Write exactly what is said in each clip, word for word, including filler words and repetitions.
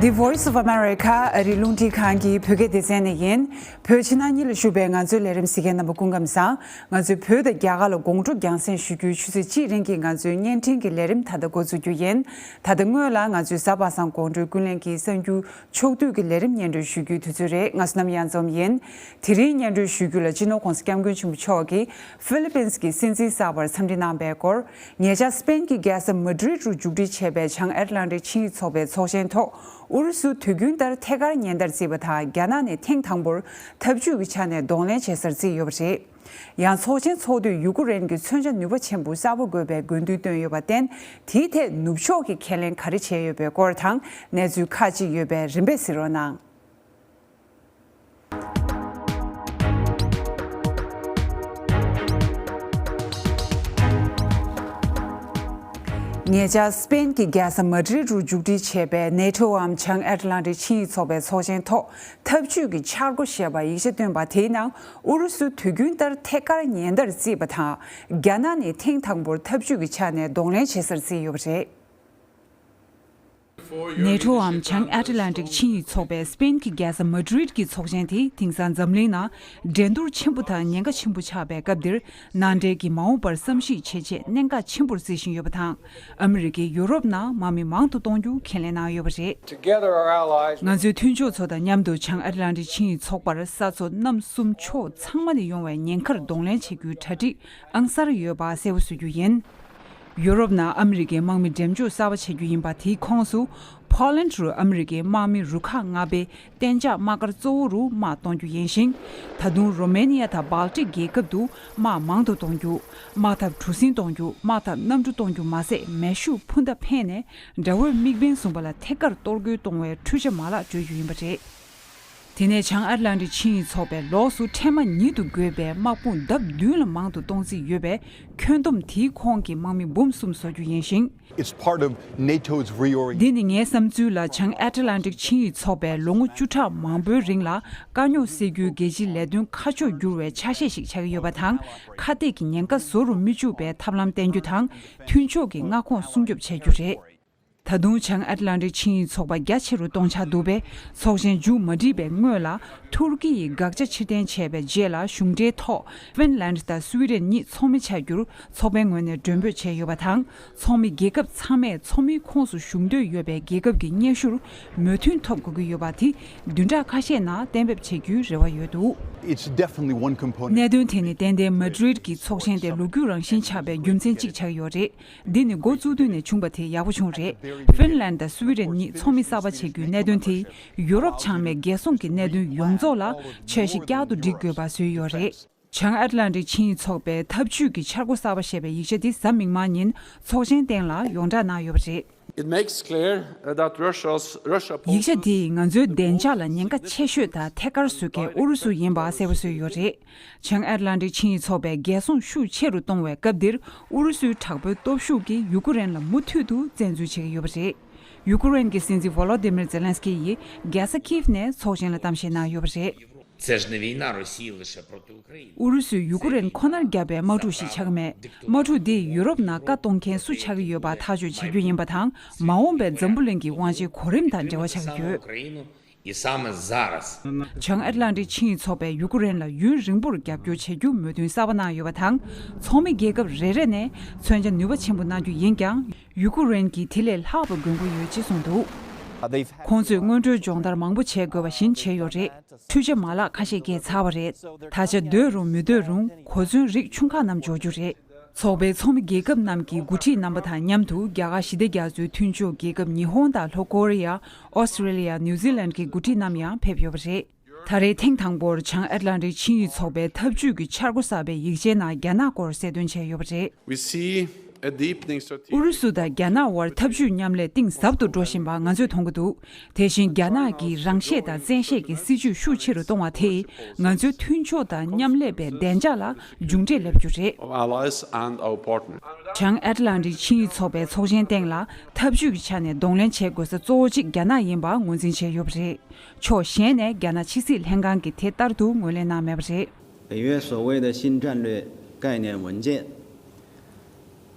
The Voice of America ཨ་རིའི་རླུང་འཕྲིན་ཁང་གི་བོད་སྐད་སྡེ་ཚན་ནས་ཡིན། བོད་ཕྱི་ནང་གཉིས་ལ་བཞུགས་པའི་ང་ཚོའི་ལས་རིམ་གཟིགས་མཁན་རྣམ་པ་སྐུ་ཁམས་བཟང་། ང་ཚོས་བོད་དང་རྒྱ་གར་ལ་དགོང་དྲོ་རྒྱང་སྲིང་ཞུ་རྒྱུའི་ཆུ་ཚོད་གཅིག་རིང་གི་ང་ཚོའི་བརྙན་འཕྲིན་གྱི་ལས་རིམ་ད་ལྟ་འགོ་འཛུགས་རྒྱུ་ཡིན། ད་ལྟ་སྔོན་ལ་ང་ཚོའི་གཟའ་པ་སངས་དགོང་དྲོའི་ཀུན་གླེང་གི་གསར་འགྱུར་ཕྱོགས་བསྡུས་ཀྱི་ལས་རིམ་སྙན་སྒྲོན་ཞུ་རྒྱུའི་དུས་ཚོད་རེད། ང་ཚོ་ནམ་ཡང་འཛོམས་ཡིན། དེ་རིང་སྙན་སྒྲོན་ཞུ་རྒྱུ་ལ་སྤྱི་ནོར་༸གོང་ས་༸སྐྱབས་མགོན་ཆེན་པོ་མཆོག་གིས་ཧྥི་ལི་པིན་གྱི་སྲིད་འཛིན་གསར་པར་འཚམས་འདྲི་གནང་བའི་སྐོར། ཉེ་ཆར་སྤེན་གྱི་རྒྱལ་ས་མ་ཌི་རིད་རུ་མཇུག་སྒྲིལ་བྱས་པའི་བྱང་ཨེཊ་ལན་ཊིག་ཆིངས་ཡིག་ཚོགས་པའི་ཚོགས་ཆེན་ཐོག་ཨུ་རུ་སུ་དུས་རྒྱུན་ལྟར་ཐད་ཀར་ཉེན་བརྡར་བརྩིས་པ་དང་། རྒྱ་ནག་ནས་ཐེངས་དང་པོར་འཐབ་ཇུས་ཀྱི་ཆ་ནས་གདོང་ལེན་བྱེད་སར་བརྩིས་ཡོད་པ་རེད། ཡང་ཚོགས་ཆེན་ཚོགས་དུས་ཡུ་ཀེ་རེན་གྱི་མཚོན་ཆ་ནུས་པ་ཆེན་པོ་གསར་པ་དགོས་པའི་དགོས་འདུན་བཏོན་ཡོད་པར་བརྟེན། དེའི་ཐད་ནུབ་ཕྱོགས་ཀྱིས་ཁས་ལེན་ག་རེ་བྱས་ཡོད་པའི་སྐོར་དང་། གནས་ཚུལ་ཁག་ཅིག་ཡོད་པས་རིམ་པས་གཟིགས་རོགས་གནང་། ཉེ་ཆར་སྤེན་གྱི་རྒྱལ་ས་མ་ཌི་རིད་རུ་མཇུག་སྒྲིལ་བྱས་པའི་ནེ་ཊོའམ་བྱང་ཨེཊ་ལན་ཊིག་ཆིངས་ཡིག་ཚོགས་པའི་ཚོགས་ཆེན་ཐོག་འཐབ་ཇུས་ཀྱི་འཆར་སྒོ་ཞེས་པ་ཡིག་ཆ་བཏོན་པ་དེའི་ནང་ཨུ་རུ་སུ་དུས་རྒྱུན་ལྟར་ཐད་ཀར་ཉེན་བརྡར་བརྩིས་པ་དང་། རྒྱ་ནག་ནས་ཐེངས་དང་པོར་འཐབ་ཇུས་ཀྱི་ཆ་ནས་གདོང་ལེན་བྱེད་སར་བརྩིས་ཡོད་པ་རེད། ནེ་ཊོའམ་བྱང་ཨེཊ་ལན་ཊིག་ཆིངས་ཡིག་ཚོགས་པའི་སྤེན་གྱི་རྒྱལ་ས་མ་ཌི་རིད་ཀྱི་ཚོགས་ཆེན་དེ་དེང་སང་འཛམ་གླིང་ནང་འགྲན་བསྡུར་ཆེན་པོ་དང་ཉེན་ཁ་ཆེན་པོ་ཆགས་པའི་སྐབས་འདིར། མནའ་འབྲེལ་གྱི་མ་འོངས་པར་བསམ་གཞིག་བྱེད་ཆེད་གནད་འགག་ཆེན་པོར་བརྩི་བཞིན་ཡོད་པ་དང་། ཨ་མི་རི་ཀས་ཡུ་རོབ་ནང་དམག་མི་མང་དུ་གཏོང་རྒྱུ་ཁས་ལེན་གནང་ཡོད་པ་རེད། Together, our allies ང་ཚོའི་མཐུན་ཕྱོགས་ཚོ་དང་མཉམ་དུ་བྱང་ཨེཊ་ལན་ཊིག་ཆིངས་ཡིག་ཚོགས་པར་ས་མཚོ་གནམ་གསུམ་ཕྱོགས་ཚང་མ་ནས་ཡོང་བའི་ཉེན་ཁར་གདོང་ལེན་བྱེད་རྒྱུའི་གྲ་སྒྲིག་ཨང་གསར་ཡོད་པ་གསལ་པོ་བཟོ་རྒྱུ་ཡིན། ཡུ་རོབ་ནང་ཨ་མི་རི་ཀའི་དམག་མི་འགྲེམས་འཇོག་གསར་པ་བྱེད་རྒྱུ་ཡིན་པ་དེའི་ཁོངས་སུ། ཕོ་ལན་ཌི་རུ་ཨ་མི་རི་ཀའི་དམག་མི་རུ་ཁག་ལྔ་པའི་གཏན་འཇགས་དམག་སྒར་གཙོ་བོ་རུ་དམག་གཏོང་རྒྱུ་ཡིན་ཞིང་། ད་དུང་རོ་མེ་ནི་ཡ་དང་སྦལ་ཏིག་རྒྱལ་ཁབ་ཏུ་དམག་མང་དུ་གཏོང་རྒྱུ། དམག་འཐབ་གྲུ་གཟིངས་གཏོང་རྒྱུ། དམག་འཐབ་གནམ་གྲུ་གཏོང་རྒྱུ་མ་ཟད། མེ་ཤུགས་འཕུར་མདའ་འཕེན་ནས་དགྲ་བོའི་དམིགས་འབེན་བཟུང་བ་ལ་ཐད་ཀར་གཏོར་རྒོལ་གཏོང་བའི་འཕྲུལ་ཆ་མ་ལག་སྤྲོད་རྒྱུ་ཡིན་པ་རེད། དེ་ནས་བྱང་ཨེཊ་ལན་ཊིག་ཆིངས་ཡིག་ཚོགས་པས་ལོགས་སུ་འཕྲལ་མ་ཉིད་དུ་དགོས་པའི་དམག་དཔུང་ལྡབ་བདུན་ལ་མང་དུ་གཏོང་རྩིས་ཡོད་པའི་ཁྱོན་བསྡོམས་དེའི་ཁོངས་ཀྱི་དམག་མི་འབུམ་གསུམ་བཟོ་རྒྱུ་ཡིན་ཞིང་། It's part of NATO's reorientation. འདི་ནི་ངའི་བསམ་ཚུལ་ལ་བྱང་ཨེཊ་ལན་ཊིག་ཆིངས་ཡིག་ཚོགས་པས་ལོ་ངོ་བཅུ་ཕྲག་མང་པོའི་རིང་ལ་དཀའ་རྙོག་སེལ་རྒྱུའི་རྒྱལ་སྤྱིའི་ལས་དོན་ཁ་ཕྱོགས་བསྒྱུར་བའི་ཆ་ཤས་ཤིག་ཆགས་ཀྱི་ཡོད་པ་དང་། ཁ་གཏད་ཀྱི་ཉེན་ཁ་བཟོ་རུ་མི་བཅུག་པའི་ཐབས་ལམ་བསྟེན་རྒྱུ་དང་། མཐུན་ཕྱོགས་ཀྱི་མངའ་ཁོངས་སྲུང་སྐྱོབ་བྱེད་རྒྱུ་རེད། ད་དུང་བྱང་ཨེཊ་ལན་ཊིག་ཆིངས་ཡིག་ཚོགས་པ་རྒྱ་ཆེ་རུ་གཏོང་འཆར་འདུག་པས། ཚོགས་ཆེན་མཇུག་མ་སྒྲིལ་བའི་སྔོན་ལ། ཐུར་ཀི་ཡིས་དགག་བྱ་ཕྱིར་འཐེན་བྱས་པའི་རྗེས་ལ། གཞུང་འབྲེལ་ཐོག་ཧྥིན་ལན་དང་སུའི་ཌེན་གཉིས་ཚོགས་མི་ཆགས་རྒྱུར་ཚོགས་པའི་ངོས་ནས་མགྲོན་འབོད་བྱས་ཡོད་པ་དང་། ཚོགས་མི་རྒྱལ་ཁབ་ཚང་མས་ཚོགས་མིའི་ཁོངས་སུ་ཞུགས་འདོད་ཡོད་པའི་རྒྱལ་ཁབ་ཀྱི་སྙན་ཞུར་མོས་མཐུན་ཐོབ་དགོས་ཀྱི་ཡོད་པ་དེ་བདུན་ཕྲག་ཁ་ཤས་ནང་གཏན་འབེབས་བྱེད་རྒྱུའི་རེ་བ་ཡོད་འདུག It's definitely one component. གནད་དོན་དེ་ནི་ཏན་ཏན་མ་ཌི་རིད་ཀྱི་ཚོགས་ཆེན་དེ་ལོ་རྒྱུས་རང་བཞིན་ཆགས་པའི་རྒྱུ་མཚན་གཅིག་ཆགས་ཡོད་རེད། འདི་ནི་འགོ་བཙུགས་དུས་ནས་བྱུང་བ་དེ་ཡག་པོ་བྱུང་རེད། ཧྥིན་ལན་དང་སུའི་ཌེན་གཉིས་ཚོགས་མི་གསར་པ་བྱེད་རྒྱུའི་གནད་དོན་དེས་ཡུ་རོབ་ཆགས་མེད་རྒྱལ་སྲུང་གི་གནད་དོན་ཡོངས་རྫོགས་ལ་འཆར་གཞི་བསྐྱར་དུ་སྒྲིག་དགོས་པ་བཟོས་ཡོད་རེད། བྱང་ཨེཊ་ལན་ཊིག་ཆིངས་ཡིག་ཚོགས་པའི་འཐབ་ཇུས་ཀྱི་འཆར་སྒོ་གསར་པ་ཞེས་པའི་ཡིག་ཆ་དེ་གཟའ་མིག་དམར་ཉིན་ཚོགས་ཆེན་སྟེང་ལ་ཡོངས་བསྒྲགས་གནང་ཡོད་པ་རེད། It makes clear that Russia's, Russia ཡིག་ཆ་poses འདིས་ང་ཚོའི་བདེ་འཇགས་ལ་ཉེན་ཁ་ཆེ་ཤོས་དང་ཐད་ཀར་བཟོ་མཁན་ཨུ་རུ་སུ་ཡིན་པ་གསལ་པོ་བཟོས་ཡོད་རེད། བྱང་ཨེཊ་ལན་ཊིག་ཆིངས་ཡིག་ཚོགས་པས་རྒྱལ་སྲུང་ཤུགས་ཆེ་རུ་གཏོང་བའི་སྐབས་འདིར། ཨུ་རུ་སུའི་དྲག་པོའི་སྟོབས་ཤུགས་ཀྱིས་ཡུ་ཀེ་རེན་ལ་མུ་མཐུད་དུ་བཙན་འཛུལ་བྱེད་ཀྱི་ཡོད་པ་རེད། ཡུ་ཀེ་རེན་གྱི་སྲིད་འཛིན་ཝོ་ལོ་དི་མིར་ཛེ་ལན་སི་ཀི་ཡིས་རྒྱལ་ས་ཁིབ་ནས་ཚོགས་ཆེན་ལ་གཏམ་བཤད་གནང་ཡོད་པ་རེད། Це ж не війна Росії лише проти України. ཨུ་རུ་སུས་ཡུ་ཀེ་རེན་ཁོ་ནར་བརྒྱབ་པའི་དམག་འཁྲུག་ཞིག་ཆགས་ཀྱི་མེད། དམག་འཁྲུག་འདིས་ཡུ་རོབ་ནང་བཀའ་གཏོང་མཁན་སུ་ཆགས་ཀྱི་ཡོད་པ་ཐག་གཅོད་བྱེད་རྒྱུ་ཡིན་པ་དང་། མ་འོངས་པའི་འཛམ་བུ་གླིང་གི་དབང་ཆའི་གོ་རིམ་དང་འབྲེལ་བ་ཆགས་ཀྱི་ཡོད། Україну і саме зараз. བྱང་ཨེཊ་ལན་ཊིག་ཆིངས་ཡིག་ཚོགས་པས་ཡུ་ཀེ་རེན་ལ་ཡུན་རིང་པོར་རྒྱབ་སྐྱོར་བྱེད་རྒྱུ་མོས་མཐུན་གསར་པ་གནང་ཡོད་པ་དང་། ཚོགས་མི་རྒྱལ་ཁབ་རེ་རེ་ནས་མཚོན་ཆ་ནུས་པ་ཆེན་པོ་གནང་རྒྱུ་ཡིན་ཀྱང་། ཡུ་ཀེ་རེན་གྱིས་དེ་ལས་ལྷག་པ་དགོས་མཁོ་ཡོད་ཅེས་གསུངས་འདུག་ཁོང་ཚོས་སྔོན་འགྲོའི་སྦྱོང་བརྡར་མང་པོ་བྱེད་དགོས་པ་བཞིན་བྱས་ཡོད་རེད། འཕྲུལ་ཆ་མ་ལག་ཁ་ཤས་སྐྱེལ་ཚར་བ་རེད། ད་ཆ་འདོད་རུང་མི་འདོད་རུང་གོ་མཚོན་རིགས་ཆུང་ཁག་རྣམས་འབྱོར་རྒྱུ་རེད། ཚོགས་པའི་ཚོགས་མི་རྒྱལ་ཁབ་རྣམས་ཀྱི་འགོ་ཁྲིད་རྣམ་པ་དང་མཉམ་དུ། རྒྱ་གར་ཞི་བདེ་རྒྱ་མཚོའི་མཐུན་ཕྱོགས་རྒྱལ་ཁབ་ཉི་ཧོང་དང་ལྷོ་ཀོ་རི་ཡ། ཨོ་སི་ཀྲེ་ལི་ཡ། ནིའུ་ཛི་ལན་གྱི་འགོ་ཁྲིད་རྣམས་ཡང་ཕེབས་ཡོད་པ་རེད། ད་རེས་ཐེངས་དང་པོར་བྱང་ཨེཊ་ལན་ཊིག་ཆིངས་ཡིག་ཚོགས་པའི་འཐབ་ཇུས་ཀྱི་འཆར་སྒོ་གསར་པའི་ཡིག་ཆའི་ནང་རྒྱ་ནག་སྐོར་གསལ་སྟོན་བྱས་ཡོད་པ་རེད། We see a deepening strategic ཨུ་རུ་སུ་དང་རྒྱ་ནག་དབར་འཐབ་ཇུས་མཉམ་ལས་གཏིང་ཟབ་ཏུ་འགྲོ་བཞིན་པ་ང་ཚོས་མཐོང་གི་འདུག་དེ་བཞིན་རྒྱ་ནག་གིས་རང་ཤེད་དང་བཙན་ཤེད་ཀྱི་སྲིད་ཇུས་ཤུགས་ཆེ་རུ་གཏོང་བ་དེས། ང་ཚོའི་མཐུན་ཕྱོགས་དང་མཉམ་ལས་པའི་བདེ་འཇགས་ལ་མཇུག་འབྲས་སླེབས་རྒྱུ་རེད། of allies and our partners. བྱང་ཨེཊ་ལན་ཊིག་ཆིངས་ཡིག་ཚོགས་པའི་ཚོགས་ཆེན་སྟེང་ལ་འཐབ་ཇུས་ཀྱི་ཆ་ནས་གདོང་ལེན་བྱེད་དགོས་ས་གཙོ་བོ་གཅིག་རྒྱ་ནག་ཡིན་པ་ངོས་འཛིན་བྱས་ཡོད་པ་རེད། ཕྱོགས་གཞན་ནས་རྒྱ་ནག་ཕྱི་སྲིད་ལྷན་ཁང་གིས་དེ་ལྟར་དུ་ངོས་ལེན་གནང་མེད་པ་རེད། 北约所谓的新战略概念文件，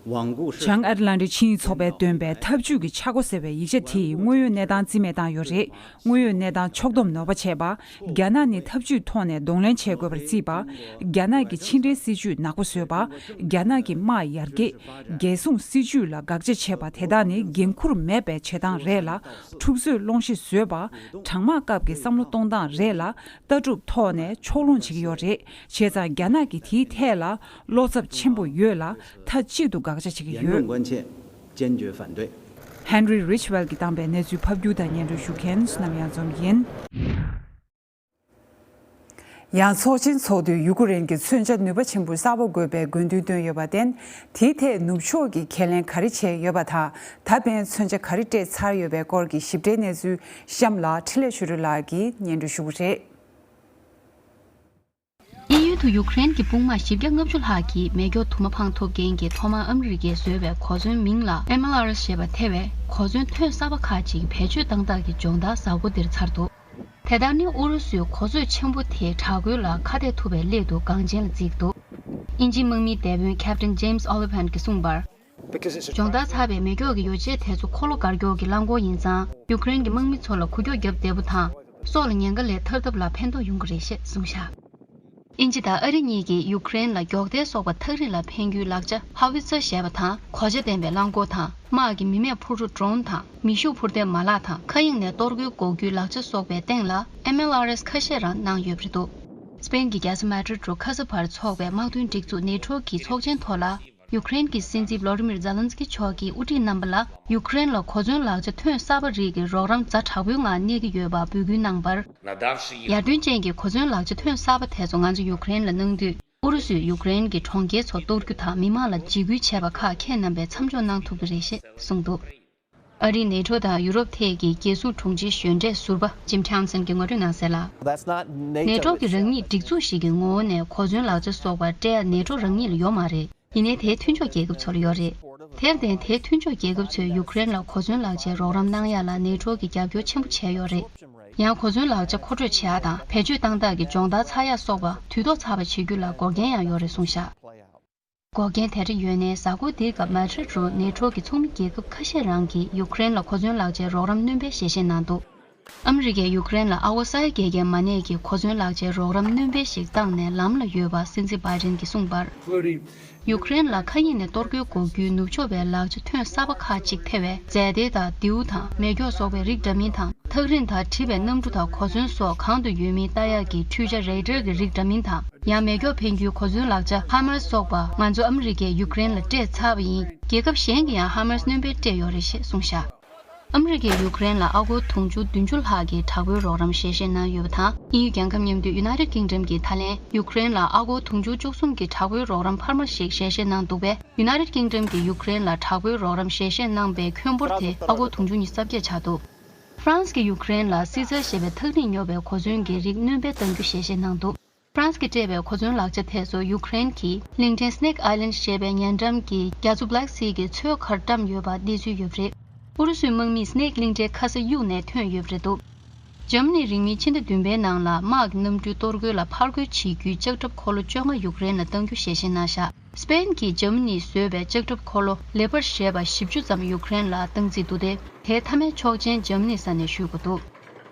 བྱང་ཨེཊ་ལན་ཊིག་ཆིངས་ཡིག་ཚོགས་པས་བཏོན་པའི་འཐབ་ཇུས་ཀྱི་ཆ་སྒོ་ཟེར་བའི་ཡིག་ཆ་དེ་ཡིས་དངོས་ཡོད་གནས་སྟངས་རྩིས་མེད་བཏང་ཡོད་རེད། དངོས་ཡོད་གནས་སྟངས་ཕྱོགས་བསྡོམས་ནོར་བ་བྱས་པ། རྒྱ་ནག་ནི་འཐབ་ཇུས་ཐོག་ནས་གདོང་ལེན་བྱེད་དགོས་པར་བརྩིས་པ། རྒྱ་ནག་གི་ཕྱི་འབྲེལ་སྲིད་ཇུས་ནག་པོ་བཟོས་པ། རྒྱ་ནག་གི་དམག་ཡར་རྒྱས། རྒྱལ་སྲུང་སྲིད་ཇུས་ལ་དགག་བྱ་བྱས་པ་དེ་དག་ནི་འགན་འཁུར་མེད་པའི་བྱེད་སྟངས་རེད་ལ། འཁྲུག་རྩོད་སློང་གཞི་བཟོས་པ། གྲང་དམག་སྐབས་ཀྱི་བསམ་བློ་གཏོང་སྟངས་རེད་ལ། ལྟ་གྲུབ་ཐོག་ནས་ཕྱོགས་ལྷུང་བྱེད་ཀྱི་ཡོད་རེད། བྱས་ཙང་རྒྱ་ནག་གིས་དེའི་ཐད་ལ་བློ་འཚབ་ཆེན་པོ་ཡོད་ལ། མཐའ་གཅིག་ཏུ་དགག་བྱ་བྱེད་ཀྱི་ཡོད། 言论关切，坚决反对。 Henry Ridgwell གྱིས་བཏང་པའི་གནས་ཚུལ་ཕབ་སྒྱུར་དང་སྙན་སྒྲོན་ཞུ་མཁན་བསོད་ནམས་གཡང་འཛོམས་ཡིན། ཡང་ཚོགས་ཆེན་ཚོགས་དུས་ཡུ་ཀེ་རེན་གྱིས་མཚོན་ཆ་ནུས་པ་ཆེན་པོ་གསར་པ་དགོས་པའི་དགོས་འདུན་བཏོན་ཡོད་པར་བརྟེན། དེའི་ཐད་ནུབ་ཕྱོགས་ཀྱིས་ཁས་ལེན་ག་རེ་བྱས་ཡོད་པ་དང་། ད་ཕན་མཚོན་ཆ་ག་རེ་སྤྲད་ཚར་ཡོད་པའི་སྐོར་གྱི་ཞིབ་ཕྲའི་གནས་ཚུལ་གཤམ་ལ་འཕྲིན་ལས་ཆོས་སྒྲོན་ལགས་ཀྱིས་སྙན་སྒྲོན་ཞུ་གི་རེད། དབྱིན་ཡུལ་དུ་ཡུཀ་རེན་གྱི་དཔུང་དམག་བཞི་བརྒྱ་ལྔ་བཅུ་ལྷག་གིས་མེ་སྒྱོགས་དུ་མ་འཕངས་ཐུབ་མཁན་གྱི་ཐོག་མར་ཨ་མི་རི་ཀས་བཟོས་པའི་གོ་མཚོན་མིང་ལ་ཨེམ་ཨེལ་ཨར་ཨེས་ཞེས་པ་ཐེ་བའི་གོ་མཚོན་ཐོན་གསར་པ་ཁག་ཅིག་བེད་སྤྱོད་བཏང་སྟངས་ཀྱི་སྦྱོང་བརྡར་གཟའ་འཁོར་འདིར་ཚར་འདུག་དེ་ལྟར་ནི་ཨུ་རུ་སུའི་གོ་མཚོན་ཆེན་པོ་དེའི་དྲག་རྒོལ་ལ་ཁ་གཏད་ཐུབ་པའི་སླད་དུ་འགངས་ཆེན་ལ་བརྩིས་འདུག་དབྱིན་ཇིའི་དམག་མིའི་སྡེ་དཔོན་Captain James Oliphant གྱིས་གསུངས་པར། སྦྱོང་བརྡར་ཚར་བའི་མེ་སྒྱོགས་ཀྱི་ཡོ་བྱད་དེ་ཚོ་འཁོར་ལོ་བཀར་སྐྱོར་གྱི་རླངས་འཁོར་ཡིན་ཙང་། ཡུཀ་རེན་གྱི་དམག་མི་ཚོ་ལ་འགུལ་སྐྱོད་བརྒྱབ་བདེ་པོ་དང་། སྲོག་ལ་ཉེན་ཁ་ལས་ཐར་ཐབས་ལ་ཕན་ཐོགས་ཡོང་གི་རེད་ཅེས་གསུངས་བཞག་དབྱིན་ཇི་དང་ཨ་རི་གཉིས་ཀྱིས་ཡུཀ་རེན་ལ་མགྱོགས་མཐའི་སོགས་པ་ཐག་རིང་ལ་འཕེན་རྒྱུའི་ལག་ཆ་ཧ་ཝི་ཙར་ཞེས་པ་དང་གོ་ཆ་ལྡན་པའི་རླངས་འཁོར་དང་། དམག་གི་མི་མེད་འཕུར་གྲུ་Drone དང་མེ་ཤུགས་འཕུར་མདེལ་མ་ལག་དང་མཁའ་དབྱིངས་ནས་གཏོར་རྒོལ་འགོག་རྒྱུའི་ལག་ཆ་སོགས་པའི་སྟེང་ལ་ཨེམ་ཨེལ་ཨར་ཨེས་ཁ་ཤས་རང་གནང་ཡོད་པ་རེད་འདུག་སྤེན་གྱི་རྒྱལ་ས་མེ་ཌྲིད་རུ་ཁ་ས་བར་འཚོགས་པའི་དམག་དོན་སྒྲིག་འཛུགས་ནེ་ཊོ་གི་ཚོགས་ཆེན་ཐོག་ལ། ཡུཀ་རེན་གྱི་སྲིད་འཛིན་བྷ་ལོ་ཌི་མིར་ཛེ་ལན་སི་ཀི་མཆོག་གིས་དབུ་ཁྲིད་རྣམ་པ་ལ་ཡུཀ་རེན་ལ་གོ་མཚོན་ལག་ཆ་ཐོན་གསར་པ་རིགས་ཀྱི་རོགས་རམ་ཛ་དྲག་པོའི་ངང་གནས་ཀྱི་ཡོད་པ་འབོད་སྐུལ་གནང་བར། ཡར་ཐོན་ཅན་གྱི་གོ་མཚོན་ལག་ཆ་ཐོན་གསར་པ་དེ་ཚོ་ང་ཚོ་ཡུཀ་རེན་ལ་གནང་དུས། ཨུ་རུ་སུས་ཡུཀ་རེན་གྱི་གྲོང་ཁྱེར་ཚོ་གཏོར་རྒྱུ་དང་མི་མང་ལ་འཇིགས་སྐུལ་བྱས་པ་ཁག་ཁྱེད་རྣམ་པས་མཚམས་འཇོག་གནང་ཐུབ་ཀྱི་རེད་ཞེས་གསུངས་འདུག་ཨ་རིའི་ནེ་ཊོ་དང་ཡུ་རོབ་ཐད་ཀྱི་རྒྱལ་སྲུང་དྲུང་ཆེའི་གཞོན་གྲས་ཟུར་པ་ཇིམ་ཐའོན་སན་གྱིས་ངོ་སྤྲོད་གནང་གསལ་ལ། ནེ་ཊོ་གི་རང་ཉིད་སྒྲིག་འཛུགས་ཤིག་གི་ངོ་བོ་ནས་གོ་མཚོན་ལག་ཆ་སོགས་པ་སྤྲད་ཡ་ནེ་ཊོ་རང་ཉིད་ལ་ཡོད་མ་རེད། ཡིན་ནའི་དེའི་མཐུན་ཕྱོགས་རྒྱལ་ཁབ་ཚོར་ཡོད་རེད། དེར་བརྟེན་དེའི་མཐུན་ཕྱོགས་རྒྱལ་ཁབ་ཚོས་ཡུཀ་རེན་ལ་གོ་མཚོན་ལག་ཆའི་རོགས་རམ་གནང་ཡ་ལ་ནེ་ཊོ་གིས་རྒྱབ་སྐྱོར་ཆེན་པོ་བྱས་ཡོད་རེད། ཡང་གོ་མཚོན་ལག་ཆ་མཁོ་སྤྲོད་བྱེད་ཡ་དང་བེད་སྤྱོད་བཏང་སྟངས་ཀྱི་སྦྱོང་བརྡར་ཚར་ཡ་སོགས་པ་དུས་ཐོག་ཚར་བ་བྱེད་རྒྱུ་ལ་འགོག་རྐྱེན་ཡང་ཡོད་རེད་གསུངས་བཞག་འགོག་རྐྱེན་དེ་འདྲ་ཡོད་ནའི་གཟའ་འཁོར་འདིའི་སྐབས་མ་ཌྲིད་རུ་ནེ་ཊོ་གི་ཚོགས་མི་རྒྱལ་ཁབ་ཁ་ཤས་རང་གིས་ཡུཀ་རེན་ལ་གོ་མཚོན་ལག་ཆའི་རོགས་རམ་སྣོན་སྤེལ་ཞལ་བཞེས་གནང་འདུག་ཨ་མི་རི་ཀས་ཡུཀ་རེན་ལ་ཨ་སྒོ་ས་ཡ་བརྒལ་མཁན་མ་གནས་ཀྱི་གོ་མཚོན་ལག་ཆའི་རོགས་རམ་སྣོན་སྤེལ་ཞིག་བཏང་ནས་ལམ་ལ་ཡོད་པ་སྲིད་འཛིན་བྷའི་ཌེན་གྱིས་གསུངས་པར། ཡུཀ་རེན་ལ་མཁའ་དབྱིངས་ནས་གཏོར་རྒོལ་འགོག་རྒྱུའི་ནུབ་ཕྱོགས་པའི་ལག་ཆ་ཐོན་གསར་པ་ཁག་ཅིག་ཐེ་བའི་རྫས་མདེལ་དང་མདེའུ་དང་མེ་སྒྱོགས་སོགས་པའི་རིགས་འདྲ་མིན་དང་། ཐག་རིང་དང་བྲིས་པའི་གནམ་གྲུ་དང་གོ་མཚོན་སོགས་གང་དུ་ཡོད་མིན་ལྟ་ཡག་གི་འཕྲུལ་ཆ་རེ་ཌར་གྱི་རིགས་འདྲ་མིན་དང་། ཡང་མེ་སྒྱོགས་འཕེན་རྒྱུའི་གོ་མཚོན་ལག་ཆ་ཧ་མར་སོགས་པ་ང་ཚོ་ཨ་མི་རི་ཀས་ཡུཀ་རེན་ལ་སྤྲད་ཚར་བ་ཡིན། རྒྱལ་ཁབ་གཞན་གྱིས་ཡང་ཧ་མར་སྣོན་སྤེལ་སྤྲད་ཡོད་རེད་ཞེས་གསུངས་བཞག་ཨ་མི་རི་ཀས་ཡུཀ་རེན་ལ་ཨ་སྒོར་དུང་ཕྱུར་བདུན་ཅུ་ལྷག་གི་དྲག་པོའི་རོགས་རམ་ཞལ་བཞེས་གནང་ཡོད་པ་དང་། དབྱིན་ཡུལ་རྒྱལ་ཁབ་མཉམ་འབྲེལ་United Kingdom གྱིས་ད་ལན་ཡུཀ་རེན་ལ་ཨ་སྒོར་དུང་ཕྱུར་བཅུ་གསུམ་གྱི་དྲག་པོའི་རོགས་རམ་འཕར་མ་ཞིག་ཞལ་བཞེས་གནང་འདུག་པས། United Kingdom གྱིས་ཡུཀ་རེན་ལ་དྲག་པོའི་རོགས་རམ་ཞལ་བཞེས་གནང་པའི་ཁྱོན་འབོར་དེ་ཨ་སྒོར་དུང་ཕྱུར་ཉི་ཤུ་རྩ་བརྒྱད་ཆགས་འདུག་ཧྥ་རན་སི་གིས་ཡུཀ་རེན་ལ་སི་ཛར་ཞེས་པའི་ཐག་རིང་ཉོ་བའི་གོ་མཚོན་གྱི་རིགས་སྣོན་སྤེལ་གཏང་རྒྱུ་ཞལ་བཞེས་གནང་འདུག་ཧྥ་རན་སི་གིས་སྤྲད་པའི་གོ་མཚོན་ལག་ཆ་དེ་ཚོ་ཡུཀ་རེན་གྱི་གླིང་ཕྲན་Snake Island ཞེས་པའི་ཉེ་འགྲམ་གྱི་རྒྱ་མཚོ་Black Sea གྱི་མཚོའི་ཁར་བཀྲམ་ཡོད་པ་གནས་ཚུལ་ཡོད་པ་རེད། ཨུ་རུ་སུའི་དམག་མིས་སི་ནེག་གླིང་ཕྲན་ཁ་ས་གཡུགས་ནས་ཐོན་ཡོད་པ་རེད་འདུག་འཇར་མ་ནིས་རིང་མིན་ཕྱི་ཟླ་བདུན་པའི་ནང་ལ་དམག་གི་གནམ་གྲུའི་གཏོར་རྒོལ་ལ་ཕར་རྒོལ་བྱེད་རྒྱུའི་ལྕགས་ཁྲབ་འཁོར་ལོ་བཅོ་ལྔ་ཡུཀ་རེན་ལ་གཏང་རྒྱུ་ཞལ་བཞེས་གནང་བཞག་སི་པེན་གྱིས་འཇར་མ་ནིས་བཟོས་པའི་ལྕགས་ཁྲབ་འཁོར་ལོ་ལེ་པར་ཞེས་པ་བཞི་བཅུ་ཙམ་ཡུཀ་རེན་ལ་གཏང་རྩིས་འདུག་སྟེ། དེའི་མཐའ་མའི་ཆོག་མཆན་འཇར་མ་ནི་ས་ནས་ཞུ་དགོས་འདུག་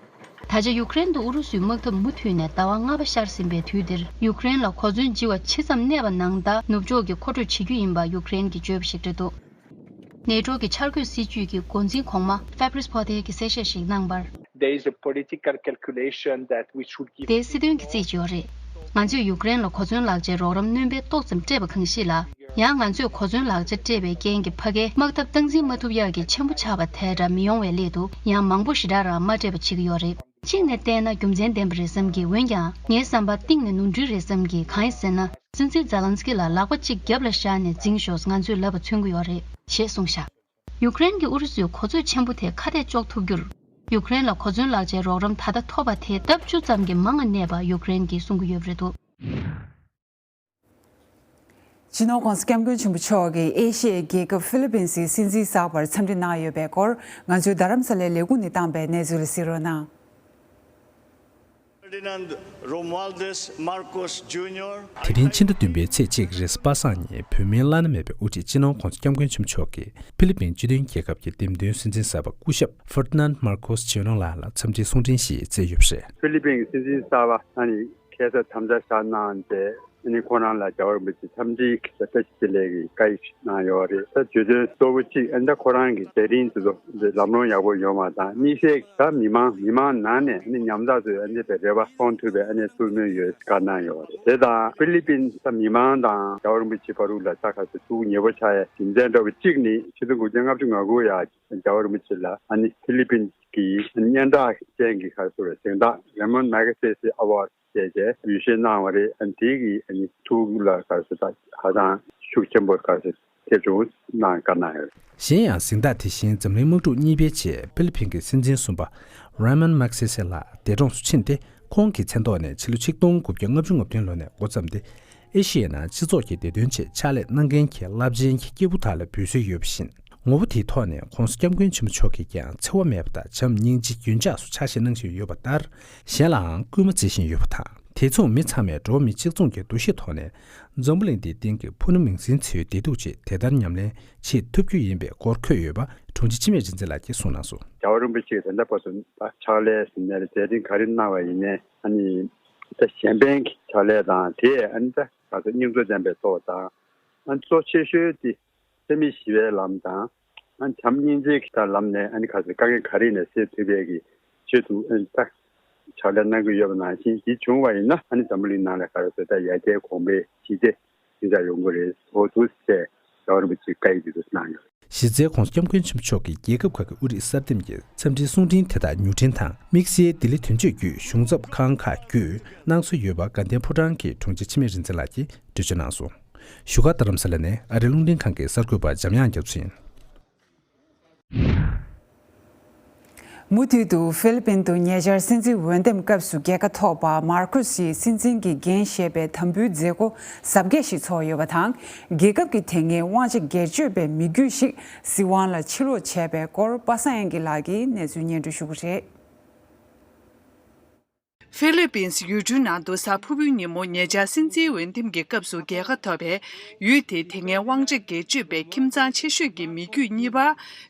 ད་ཆ་ཡུཀ་རེན་དུ་ཨུ་རུ་སུའི་དམག་འཐབ་མུ་མཐུད་ནས་ཟླ་བ་ལྔ་པ་ཤར་ཟིན་པའི་དུས་འདིར། ཡུཀ་རེན་ལ་གོ་མཚོན་ལྗི་བ་ཇི་ཙམ་གནས་པ་ནང་ལྟར་ནུབ་ཕྱོགས་ཀྱིས་མཁོ་སྤྲོད་བྱེད་རྒྱུ་ཡིན་པ་ཡུཀ་རེན་གྱིས་བརྗོད་པ་ཞིག་རེད་འདུག་ནེ་ཊོ་གི་འཆར་འགོད་སྲིད་ཇུས་ཀྱི་འགོ་འཛིན་གོང་མ་Fabrice Poitier གྱིས་གསལ་བཤད་ཞིག་གནང་བར། There is a political calculation that we should give དེ་སྲིད་དོན་གྱི་རྩིས་ཀྱི་ཡོད་རེད། ང་ཚོས་ཡུཀ་རེན་ལ་གོ་མཚོན་ལག་ཆའི་རོགས་རམ་སྣོན་སྤེལ་ཏོག་ཙམ་སྤྲད་པ་གང་ཞིག་ལ། ཡང་ང་ཚོས་གོ་མཚོན་ལག་ཆ་སྤྲད་པའི་རྐྱེན་གྱིས་ཕ་གིའི་དམག་འཐབ་སྟངས་འཛིན་མ་ཐུབ་ཡག་གི་ཆེན་པོ་ཆགས་པ་དེ་འདྲ་མི་ཡོང་བའི་སླད་དུ་ཡང་མང་པོ་ཞེ་དྲག་རང་མ་སྤྲད་པ་བྱེད་ཀྱི་ཡོད་རེད། གཅིག་ནས་བལྟས་ན་རྒྱུ་མཚན་ལྡན་པ་རེད་བསམ་གི། འོན་ཀྱང་ངའི་བསམ་པར་གཏིང་ནས་ནོར་འཁྲུལ་རེད་བསམ་གི། གང་ཡིན་ཟེར་ན། སྲིད་འཛིན་ཛེ་ལན་སི་ཀི་ལ་ལག་པ་གཅིག་རྒྱབ་ལ་བཞག་ནས་འཛིང་ཤོག་ང་ཚོས་ལབ་པ་མཚོན་གྱི་ཡོད་རེད་ཞེས་གསུངས་བཞག་ཡུཀ་རེན་གྱིས་ཨུ་རུ་སུའི་གོ་མཚོན་ཆེན་པོ་དེ་ཁ་གཏད་གཅོག་ཐུབ་རྒྱུར། ཡུཀ་རེན་ལ་གོ་མཚོན་ལག་ཆའི་རོགས་རམ་ད་ལྟ་ཐོབ་པ་དེ་ལྡབ་བཅུ་ཙམ་གྱིས་མང་ང་གནས་པ་ཡུཀ་རེན་གྱིས་གསུང་གི་ཡོད་པ་རེད་འདུག་སྤྱི་ནོར་༸གོང་ས་༸སྐྱབས་མགོན་ཆེན་པོ་མཆོག་གིས་ཨེ་ཤི་ཡའི་རྒྱལ་ཁབ་ཧྥི་ལི་པིན་སི་སྲིད་འཛིན་གསར་པར་འཚམས་འདྲི་གནང་ཡོད་པའི་སྐོར། ང་ཚོའི་རྡ་རམ་ས་ལའི་ལས་ཁུངས་ནས་བཏང་པའི་གནས་ཚུལ་ལ་གཟིགས་རོགས་གནང་། Ferdinand Romualdez Marcos Junior. དེ་རིང་ཕྱི་ཟླ་བདུན་པའི་ཚེས་གཅིག་རེས་གཟའ་པ་སངས་ཉིན་བོད་མིའི་བླ་ན་མེད་པའི་དབུ་ཁྲིད་སྤྱི་ནོར་༸གོང་ས་༸སྐྱབས་མགོན་ཆེན་པོ་མཆོག་གིས་ཧྥི་ལི་པིན་སྤྱི་མཐུན་རྒྱལ་ཁབ་ཀྱི་འདེམས་ཐོན་སྲིད་འཛིན་གསར་པ་སྐུ་ཞབས་Ferdinand Marcos Junior ལགས་ལ་འཚམས་འདྲིའི་གསུང་འཕྲིན་ཞིག་བསྩལ་ཡོད་པ་རེད། ཧྥི་ལི་པིན་གྱི་སྲིད་འཛིན་གསར་པ་ཨ་ནི་ཁ་སང་དམ་བཅའ་བཞག་གནང་སྟེ། ཨ་ནི་ཁོ་རང་ལ་རྒྱལ་བ་རིན་པོ་ཆེ་འཚམས་འདྲིའི་བཀྲ་ཤིས་བདེ་ལེགས་ཀྱི་བཀའ་ཡིག་གནང་ཡོད་རེད། ད་བརྗོད་དོན་གཙོ་བོ་གཅིག་ཨ་ནི་ད་ཁོ་རང་གི་མཛད་རིམ་དེ་ཚོ་ལམ་ལྷོང་ཡག་པོ་ཡོང་བ་དང་། དམིགས་བསལ་ད་མི་མང་མི་མང་ནང་ནས་ཨ་ནི་ཉམ་ཐག་ཚོའི་ཨ་ནི་དཔེ་རེ་བ་སྐོང་ཐུབ་པའི་ཨ་ནི་བསམ་མནོ་ཡོད་བཀའ་གནང་ཡོད་རེད། དེ་དང་ཧྥི་ལི་པིན་ད་མི་མང་དང་རྒྱལ་བ་རིན་པོ་ཆེ་བར་དུ་ལ་ད་ག་ཚོད་ཐུགས་ཉེ་པོ་ཆགས་ཡ་རྒྱུ་མཚན་འདྲ་བོ་གཅིག་ནི་ཆིག་སྟོང་དགུ་བརྒྱ་ལྔ་བཅུ་ང་དགུ་ཡ་རྒྱལ་བ་རིན་པོ་ཆེ་ལ་ཨ་ནི་ཧྥི་ལི་པིན་གྱི་སྙན་གྲགས་ཅན་གྱི་ག་ཚོད་རེད་གཟེངས་རྟགས་Ramon Magsaysay Award བྱས་རྗེས་འབུལ་བཞེས་གནང་བ་རེད། ཨ་ནི་དེ་གི་ཨ་ནི་ཐུགས་ལ་ག་ཚོད་ད་ཧ་ཅང་ཤུགས་ཆེན་པོ་ག་ཚོད་ཐེབས་བྱུང་གནང་བཀའ་གནང་ཡོད། གཞན་ཡང་གཟེངས་རྟགས་དེ་བཞིན་འཛམ་གླིང་དམག་འཁྲུག་གཉིས་པའི་རྗེས་ཧྥི་ལི་པིན་གྱི་སྲིད་འཛིན་གསུམ་པ་Ramon Magsaysay ལགས་འདས་གྲོངས་སུ་ཕྱིན་ཏེ། ཁོང་གི་མཚན་ཐོག་ནས་ཕྱི་ལོ་ཆིག་སྟོང་དགུ་བརྒྱ་ལྔ་བཅུ་ང་བདུན་ལོ་ནས་འགོ་བརྩམས་ཏེ། ཨེ་ཤི་ཡའི་ནང་སྤྱི་ཚོགས་ཀྱི་བདེ་དོན་ཆེད་ཕྱག་ལས་གནང་མཁན་གྱི་རླབས་ཆེན་གྱི་སྐྱེས་བུ་དག་ལ་འབུལ་སྲོལ་ཡོད་པ་བཞིན། ངོ་བོ་དེའི་ཐོག་ནས་༸གོང་ས་༸སྐྱབས་མགོན་ཆེན་པོ་མཆོག་གིས་ཀྱང་འཚེ་བ་མེད་པ་དང་བྱམས་སྙིང་རྗེ་རྒྱུན་འཇགས་སུ་ཕྱག་བཞེས་གནང་བཞིན་ཡོད་པ་ལྟར། གཞན་ལའང་སྐུལ་མ་བརྩི་བཞིན་ཡོད་པ་དང་། དེ་མཚུངས་མི་ཚང་མས་འགྲོ་བ་མི་གཅིག་མཚུངས་ཀྱི་འདུ་ཤེས་ཐོག་ནས། འཛམ་བུ་གླིང་འདིའི་སྟེང་གི་ཕུ་ནུ་མིང་སྲིང་ཚོའི་བདེ་སྡུག་ཆེད་དེ་ལྟར་ཉམས་ལེན་བྱེད་ཐུབ་རྒྱུ་ཡིན་པའི་སྐོར་འཁོད་ཡོད་པ་དྲུང་ཆེ་འཆི་མེད་རིག་འཛིན་ལགས་ཀྱིས་གསུངས་གནང་སོང་། རྒྱལ་བ་རིན་པོ་ཆེས་ད་ལྟ་བར་དུ་ཕྱག་ལས་ཟིན་ནས་མཛད་རིམ་ག་རེ་གནང་བ་ཡིན་ནའི་ཨ་ནི་ད་གཞན་ཕན་གྱི་ཕྱག་ལས་དང་། དེས་ཨ་ནི་ད་ག་ཚོད་སྙིང་བསྡུས་ལྡན་པའི་ཐོག་དང་། ཨ་ནི་གཙོ་ཆེ་ཤོས་དེ་འཚེ་མེད་ཞི་བའི་ལམ་དང་། ཨ་ནི་བྱམས་སྙིང་རྗེ་གི་ད་ལམ་ནས་ཨ་ནི་ག་ཚོད་དཀའ་ངལ་ག་རེ་ནས་སེལ་ཐུབ་པའི་གི་ཆེད་དུ་ཨ་ནི་ད་ཕྱག་ལས་གནང་གི་ཡོད་པ་ནང་བཞིན། དེ་བྱུང་བ་ཡིན་ན་ཨ་ནི་འཛམ་བུ་གླིང་ནང་ལ་ག་རེ་ཟེར་ད་ཡར་རྒྱས་གོང་འཕེལ་ཞི་བདེ་ཡིན་ས་ཡོང་གི་རེད་འོ་འདུག་ཟེར་རྒྱལ་བ་རིན་པོ་ཆེས་བཀའ་ཡིག་འདི་འདུག་གནང་ཡོད། གཞི་རྩའི་༸གོང་ས་༸སྐྱབས་མགོན་ཆེན་པོ་མཆོག་གིས་རྒྱལ་ཁབ་ཁག་གི་དབུ་ཁྲིད་གསར་འདེམས་ཀྱི་འཚམས་འདྲིའི་གསུང་འཕྲིན་དེ་དག་མྱུར་འཕྲིན་དང་དམིགས་བསལ་ལྡི་ལི་དོན་གཅོད་བརྒྱུད་གཞུང་ཚབ་ཁང་ཁག་བརྒྱུད་གནང་སྲོལ་ཡོད་པ་དགའ་ལྡན་ཕོ་བྲང་གི་དྲུང་ཆེ་འཆི་མེད་རིག་འཛིན་ལགས་ཀྱིས་འགྲེལ་བརྗོད་གནང་སོང་། བཞུགས་སྒར་རྡ་རམ་ས་ལ་ནས་ཨ་རིའི་རླུང་འཕྲིན་ཁང་གི་གསར་འགོད་པ་འཇམ་དབྱངས་རྒྱ་མཚོ་ཡིན། མུ་མཐུད་དུ་ཧྥི་ལི་པིན་དུ་ཉེ་ཆར་སྲིད་འཛིན་འོས་འདེམས་སྐབས་སུ་རྒྱལ་ཁ་ཐོབ་པ་མར་ཁོ་སིའི་སྲིད་འཛིན་གྱི་འགན་བཞེས་པའི་དམ་འབུལ་མཛད་སྒོ་གཟབ་རྒྱས་ཤིག་ཚོགས་ཡོད་པ་དང་། རྒྱལ་ཁབ་ཀྱི་དེ་སྔའི་དབང་ཆ་སྒེར་གཅོད་པའི་མི་རྒྱུད་ཞིག་སྲིད་དབང་ལ་ཕྱིར་ལོག་བྱས་པའི་སྐོར་པ་སངས་དབྱངས་སྐྱིད་ལགས་ཀྱིས་གནས་ཚུལ་སྙན་སྒྲོན་ཞུ་གི་རེད། ཧྥི་ལི་པིན་ཡུལ་གྲུའི་ནང་དུ་གཟའ་ཕུར་བུའི་ཉིན་མོ་ཉེ་ཆར་སྲིད་འཛིན་འོས་འདེམས་ཀྱི་སྐབས་སུ་རྒྱལ་ཁ་ཐོབ་པའི་ཡུལ་དེའི་དེ་སྔའི་དབང་ཆ་སྒེར་གཅོད་པའི་ཁྱིམ་ཚང་ཆེ་ཤོས་ཀྱི་མི་རྒྱུད་གཉིས་པ་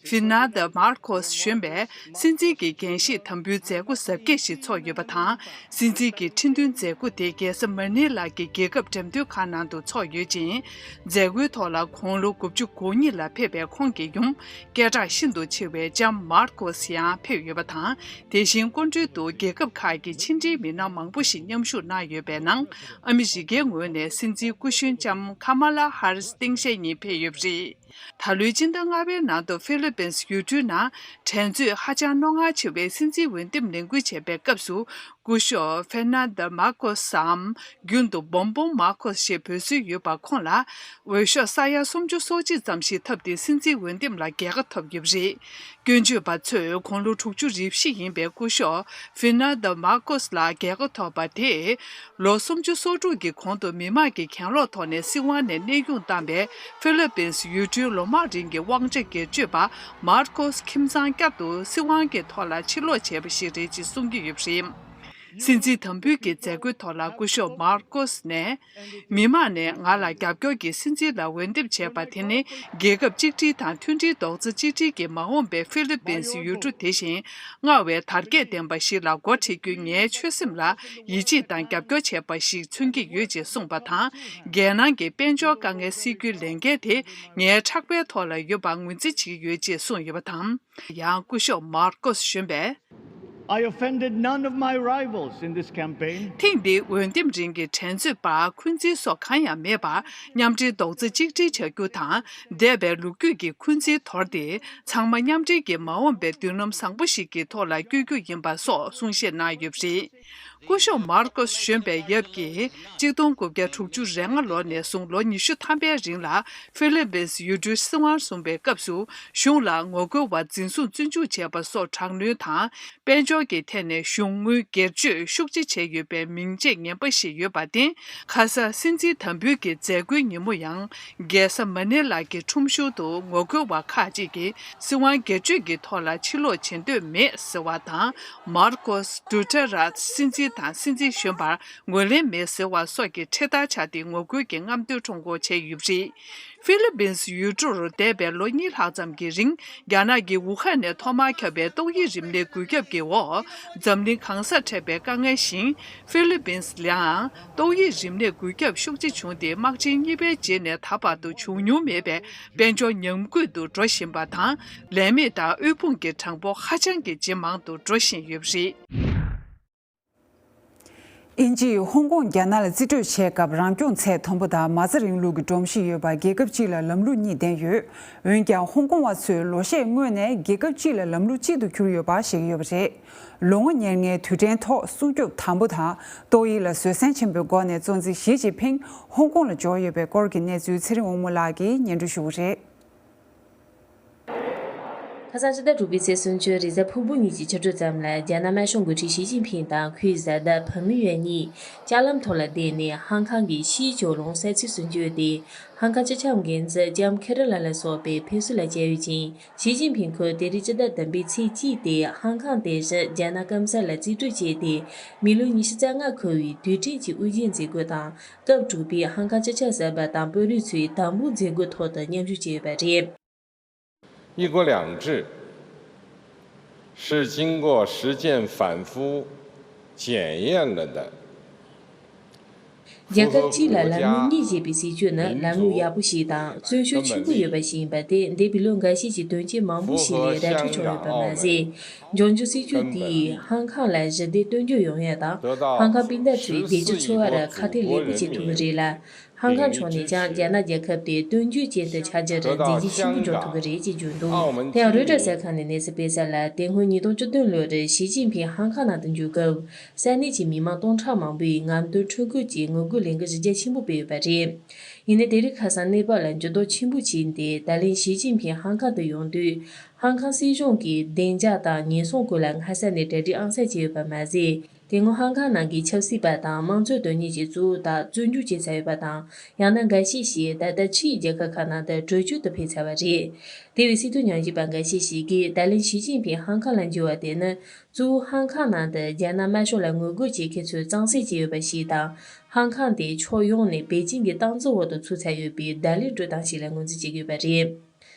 ཧྥི་ནར་ད་མར་ཁོས་གཞོན་པས་སྲིད་འཛིན་གྱི་འགན་བཞེས་དམ་འབུལ་མཛད་སྒོ་གཟབ་རྒྱས་ཤིག་ཚོགས་ཡོད་པ་དང་། སྲིད་འཛིན་གྱི་ཁྲི་འདོན་མཛད་སྒོ་དེ་རྒྱལ་ས་མ་ནི་ལ་གི་རྒྱལ་ཁབ་འགྲེམས་སྟོན་ཁང་ནང་དུ་ཚོགས་ཡོད་ཅིང་། མཛད་སྒོའི་ཐོག་ལ་དགུང་ལོ་དགུ་བཅུ་གོ་གཉིས་ལ་ཕེབས་པའི་ཁོང་གི་ཡུམ་སྐད་གྲགས་ཤིན་ཏུ་ཆེ་བའི་ལྕམ་མར་ཁོས་ཡང་ཕེབས་ཡོད་པ་དང་། དེ་བཞིན་སྐུ་མགྲོན་དུ་རྒྱལ་ཁབ་ཁག་གི་ཕྱི་འབྲེལ་མི་སྣ་མང་པོ་ཞིག་མཉམ་ཞུགས་གནང་ཡོད་པའི་ནང་། ཨ་མི་རི་ཀའི་ངོས་ནས་སྲིད་འཛིན་སྐུ་གཞོན་ལྕམ་ཁ་མ་ལ་ཧ་རིས་སྟངས་དཔྱལ་གཉིས་ཕེབས་ཡོད་པ་རེད། ད་ལོའི་སྤྱི་ཟླ་ལྔ་པའི་ནང་དུ་ཧྥི་ལི་པིན་ཡུལ་གྲུའི་ནང་འགྲན་རྩོད་ཧ་ཅང་རྣོ་ངར་ཆེ་བའི་སྲིད་འཛིན་འོས་འདེམས་ལས་འགུལ་བྱེད་པའི་སྐབས་སུ། སྐུ་ཞབས་ཧྥེར་ནན་ཌ་མར་ཁོས་སམ། རྒྱུན་དུ་སྦོམ་སྦོམ་མར་ཁོས་ཞེས་འབོད་སྲོལ་ཡོད་པ། ཁོང་ལ་འོས་ཤོག་ས་ཡ་སུམ་ཅུ་སོ་གཅིག་ཙམ་ཞིག་ཐོབ་སྟེ་སྲིད་འཛིན་འོས་འདེམས་ལ་རྒྱལ་ཁ་ཐོབ་ཡོད་པ་རེད། སྐྱོན་བརྗོད་པ་ཚོས་དགུང་ལོ་དྲུག་ཅུ་རེ་བཞི་ཡིན་པའི་སྐུ་ཞབས་ཧྥེར་ནན་ཌ་མར་ཁོས་ལ་རྒྱལ་ཁ་ཐོབ་པ་དེས། ལོ་སུམ་ཅུ་སོ་དྲུག་གི་གོང་དུ་མི་དམངས་ཀྱི་གྱེན་ལོག་ཐོག་ནས་སྲིད་དབང་ནས་གནས་དབྱུང་བཏང་བའི་ཧྥི་ལི་པིན་ཡུལ་གྲུའི་ལོ་མང་རིང་གི་དབང་ཆ་སྒེར་གཅོད་པ་མར་ཁོས་ཁྱིམ་ཚང་བསྐྱར་དུ་སྲིད་དབང་གི་ཐོག་ལ་ཕྱིར་ལོག་བྱས་པ་ཞིག་རེད་ཅེས་གསུང་གི་ཡོད་པ་རེད། སྲིད་འཛིན་དམ་འབུལ་གྱི་མཛད་སྒོའི་ཐོག་ལ་སྐུ་ཞབས་མར་ཀོས་ནས། མི་མང་ནས་ང་ལ་རྒྱབ་སྐྱོར་གྱིས་སྲིད་འཛིན་ལ་འོས་འདེམས་བྱས་པ་དེ་ནི་རྒྱལ་ཁབ་གཅིག་སྒྲིལ་དང་མཐུན་སྒྲིལ་རྡོག་རྩ་གཅིག་སྒྲིལ་གྱིས་མ་འོངས་པའི་ཧྥི་ལི་པིན་ཡུལ་གྲུ་དེ་བཞིན་སྔར་བས་དར་རྒྱས་ལྡན་པ་ཞིག་ལ་འགོ་ཁྲིད་རྒྱུའི་ངའི་ཆོད་སེམས་ལ་ཡིད་ཆེས་དང་རྒྱབ་སྐྱོར་བྱས་པ་ཞིག་མཚོན་གྱི་ཡོད་ཅེས་གསུངས་པ་དང་། རྒྱལ་ནང་གི་དཔལ་འབྱོར་དཀའ་ངལ་སེལ་རྒྱུའི་ལས་འགན་དེ་ངའི་ཕྲག་པའི་ཐོག་ལ་ཡོད་པར་ངོས་འཛིན་བྱེད་ཀྱི་ཡོད་ཅེས་གསུངས་ཡོད་པ་དང་། ཡང་སྐུ་ཞབས་མར་ཀོས་གཞོན་པས། I offended none of my rivals in this campaign. ཐེངས་འདིའི་འོས་འདེམས་རིང་གི་འགྲན་རྩོད་པར་འཁོན་འཛིན་སོགས་གང་ཡང་མེད་པར། མཉམ་འབྲེལ་རྡོག་རྩ་གཅིག་སྒྲིལ་བྱ་རྒྱུ་དང་། འདས་པའི་ལོ་རྒྱུས་ཀྱི་འཁོན་འཛིན་དོར་ཏེ། ཚང་མ་མཉམ་འབྲེལ་གྱིས་མ་འོངས་པའི་མདུན་ལམ་བཟང་པོ་ཞིག་གི་ཐོག་ལ་བསྐྱོད་རྒྱུ་ཡིན་པ་སོགས་གསུང་བཤད་གནང་ཡོད་པ་རེད། སྐུ་ཞབས་མར་ཀོས་གཞོན་པའི་ཡབ་ཀྱིས་གཅིག་སྟོང་དགུ་བརྒྱ་དྲུག་ཅུ་རེ་ལྔ་ལོ་ནས་བཟུང་ལོ་ཉི་ཤུ་ཐམ་པའི་རིང་ལ་ཧྥི་ལི་པིན་ཡུལ་གྲུའི་སྲིད་དབང་བཟུང་བའི་སྐབས་སུ། གཞུང་ལ་ངོ་རྒོལ་བ་འཛིན་བཟུང་བཙོན་འཇུག་བྱས་པ་སོགས་དྲག་གནོན་དང་། དཔལ་འབྱོར་གྱི་ཐད་ནས་གཞུང་དངུལ་སྒེར་གཅོད་ཤུགས་ཆེ་བྱས་ཡོད་པའི་མིང་བརྗེད་ངན་པ་ཞིག་ཡོད་པར་བརྟེན། ཁ་ས་སྲིད་འཛིན་དམ་འབུལ་གྱི་མཛད་སྒོའི་ཉིན་མོ་ཡང་། རྒྱལ་ས་མ་ནི་ལ་གི་ཁྲོམ་གཞུང་དུ་ངོ་རྒོལ་བ་ཁག་ཅིག་གིས་སྲིད་དབང་སྒེར་གཅོད་ཀྱི་ཐོག་ལ་ཕྱིར་ལོག་བྱེད་འདོད་མེད་ཟེར་བ་དང་། མར་ཀོས་ཌུ་ཏེ་རཱད་སྲིད་འཛིན། དང་སྲིད་འཛིན་གཞོན་པར་ངོས་ལེན་མེད་ཟེར་བ་སོགས་ཀྱི་འཕྲེད་དར་ཆགས་ཏེ་ངོ་རྒོལ་གྱི་རྔམ་སྟོན་ཁྲོམ་སྐོར་བྱས་ཡོད་པ་རེད། ཧྥི་ལི་པིན་སི་ཡུལ་གྲུར་འདས་པའི་ལོ་གཉིས་ལྷག་ཙམ་གྱི་རིང་རྒྱ་ནག་གི་ཝུ་ཧན་ནས་ཐོག་མར་ཁྱབ་པའི་ཏོག་དབྱིབས་རིམས་ནད་འགོས་ཁྱབ་ཀྱི་འོག་འཛམ་གླིང་གང་སར་འཕྲད་པའི་དཀའ་ངལ་བཞིན། ཧྥི་ལི་པིན་སི་ལའང་ཏོག་དབྱིབས་རིམས་ནད་འགོས་ཁྱབ་ཤུགས་ཆེ་བྱུང་སྟེ། དམག་ཆེན་གཉིས་པའི་རྗེས་ནས་ད་བར་དུ་བྱུང་མྱོང་མེད་པའི་དཔལ་འབྱོར་ཉམས་རྒུད་དུ་འགྲོ་བཞིན་པ་དང་། ལས་མེད་དང་དབུལ་ཕོངས་ཀྱི་གྲངས་འབོར་ཧ་ཅང་གི་ཇེ་མང་དུ་འགྲོ་བཞིན་ཡོད་པ་རེད། དབྱིན་ཇིས་ཧོང་ཀོང་རྒྱ་ནག་ལ་རྩིས་སྤྲོད་བྱས་སྐབས། རང་སྐྱོང་ཚད་མཐོན་པོ་དང་མ་རྩ་རིང་ལུགས་ཀྱི་སྒྲོམ་གཞི་ཡོད་པ་རྒྱལ་ཁབ་གཅིག་ལ་ལམ་ལུགས་གཉིས་ལྡན་ཡོད། འོན་ཀྱང་། ཧོང་ཀོང་བ་ཚོས་ལོ་ཤས་སྔོན་ནས་རྒྱལ་ཁབ་གཅིག་ལ་ལམ་ལུགས་གཅིག་ཏུ་གྱུར་ཡོད་པ་བཤད་ཀྱི་ཡོད་པ་རེད། ལོ་ངོ་ཉེར་ལྔའི་དུས་དྲན་ཐོག་སྲུང་སྐྱོབ་དམ་པོ་དང་ཏོག་དབྱིབས་ལ་བཟོད་བསྲན་ཆེན་པོའི་སྒོ་ནས་གཙོ་འཛིན་ཞི་ཅིན་ཕིང་ཧོང་ཀོང་ལ་འབྱོར་ཡོད་པའི་སྐོར་གྱི་གནས་ཚུལ་ཚེ་རིང་དབང་མོ་ལགས་ཀྱིས་སྙན་སྒྲོན་ཞུ་གི་རེད། ཁ་སང་ཕྱི་ཟླ་དྲུག་པའི་ཚེས་སུམ་ཅུ་རེས་གཟའ་ཕུར་བུ་ཉིན་གྱི་ཕྱི་དྲོ་ཙམ་ལ། རྒྱ་ནག་དམར་ཤོག་འགོ་ཁྲིད་ཞི་ཅིན་ཕིང་དང་ཁོའི་བཟའ་ཟླ་ཕུ་མི་ཡོན་གཉིས་ལྕགས་ལམ་ཐོག་ལ་བསྡད་ནས། ཧང་ཀང་གི་ཕྱིའི་ཕྱོགས་ལྷུང་ས་ཚིགས་སུ་འབྱོར་ཏེ། ཧང་ཀང་སྤྱི་ཁྱབ་འགན་འཛིན་ལྕམ་ཁེ་རི་ལམ་ལ་སོགས་པས་ཕེབས་བསུ་ལ་བཅར་ཡོད་ཅིང་། ཞི་ཅིན་ཕིང་ཁོས་དེ་རིང་སྤྱི་ཟླ་བདུན་པའི་ཚེས་གཅིག་སྟེ། ཧང་ཀང་དེ་བཞིན་རྒྱ་ནག་སྐམ་ས་ལ་རྩིས་སྤྲོད་བྱས་ཏེ། མི་ལོ་ཉི་ཤུ་རྩ་ལྔ་འཁོར་བའི་དུས་དྲན་གྱི་དབུ་འབྱེད་མཛད་སྒོ་དང་། སྐབས་དྲུག་པའི་ཧང་ཀང་སྤྱི་ཁྱབ་གསར་པ་དང་དཔོན་རིགས་ཚོའི་དམ་འབུལ་མཛད་སྒོའི་ཐོག་ཏུ་མཉམ་ཞུགས་བྱས་ཡོད་པ་རེད། 一国两制是经过实践反复检验了的。 རྒྱལ་ཁབ་གཅིག་ལ་ལམ་ལུགས་གཉིས་ཅེས་པའི་སྲིད་ཇུས་ནི་ལམ་ལུགས་ཡག་པོ་ཞིག་དང་། རྩོན་ཤུགས་ཆེན་པོ་ཡོད་པ་ཞིག་ཡིན་པ་དེ། འདས་པའི་ལོ་འགའ་ཤས་ཀྱི་དོན་རྐྱེན་མང་པོ་ཞིག་ལས་ར་འཕྲོད་བྱུང་ཡོད་པ་མ་ཟད། འབྱུང་འགྱུར་སྲིད་ཇུས་དེས་ཧང་ཀང་ལ་ཞི་བདེ་གཏོད་རྒྱུ་ཡོང་ཡ་དང་། ཧང་ཀང་སྤུན་ཟླ་ཚོའི་བདེ་སྐྱིད་འཚོ་བར་ཁ་གཏད་ལེགས་པོ་བྱེད་ཐུབ་ཀྱི་རེད་ལ། ཧང་ཀང་ཕྱོགས་ནས་ཀྱང་རྒྱ་ནག་རྒྱལ་ཁབ་དེ་དོན་འཁྱོལ་ཅན་དུ་ཆགས་རྒྱུར་མཛད་རྗེས་ཆེན་པོ་འཇོག་ཐུབ་ཀྱི་རེད་ཅེས་བརྗོད་འདུག་དེ་ཡང་རོའི་ཊར་གསར་ཁང་ནས་གནས་ཚུལ་སྤེལ་གསལ་ལ། དེ་སྔོན་ཉིས་སྟོང་བཅུ་བདུན་ལོར་ཞི་ཅིན་ཕིང་ཧང་ཀང་ནང་དུ་འབྱོར་སྐབས། ས་གནས་ཀྱི་མི་མང་སྟོང་ཕྲག་མང་པོས་རྔམ་སྟོན་ཁྲོམ་སྐོར་གྱི་ངོ་རྒོལ་ལས་འགུལ་གཞི་རྒྱ་ཆེན་པོ་སྤེལ་ཡོད་པ་རེད། ཡིན་ནའི་དེ་རིང་ཁ་སང་གནས་བབ་ལ་འགྱུར་ལྡོག་ཆེན་པོ་ཕྱིན་ཏེ། ད་ལན་ཞི་ཅིན་ཕིང་ཧང་ཀང་དུ་ཡོང་དུས། ཧང་ཀང་སྲིད་གཞུང་གིས་བདེ་འཇགས་དང་ཉེན་སྲུང་སྐོར་ལ་སྔ་ས་ནས་གྲ་སྒྲིག་ཨང་གསར་བྱས་ཡོད་པ་མ་ཟད། དེ་སྔོན་ཧང་ཀང་ནང་གི་ཆབ་སྲིད་པ་དང་དམངས་གཙོའི་དོན་གཉེར་གྱི་གཙོ་བོ་དག་བཙོན་འཇུག་བྱས་ཚར་ཡོད་པ་དང་། ཡང་ན་འགའ་ཤས་ཤིག་ད་ལྟ་ཕྱིའི་རྒྱལ་ཁབ་ཁག་ནང་དུ་བྲོས་བྱོལ་དུ་ཕེབས་ཚར་བ་རེད། དེ་བས་སྲིད་དོན་ཉམས་ཞིབ་པ་འགའ་ཤས་ཤིག་གིས། ད་ལན་ཞི་ཅིན་ཕིང་ཧང་ཀང་ལ་འབྱོར་བ་དེ་ནི། གཙོ་བོ་ཧང་ཀང་ནང་དུ་རྒྱ་ནག་དམར་ཤོག་ལ་ངོ་རྒོལ་བྱེད་མཁན་ཚོས་གཙང་སེལ་བྱས་ཡོད་པ་ཞིག་དང་། ཧང་ཀང་དེ་ཕྱོགས་ཡོངས་ནས་པེ་ཅིང་གི་སྟངས་འཛིན་འོག་ཏུ་ཚུད་ཚར་ཡོད་པའི་བརྡ་ལན་སྤྲོད་སྟངས་ཤིག་ལ་ངོས་འཛིན་བྱེད་ཀྱི་ཡོད་པ་རེད།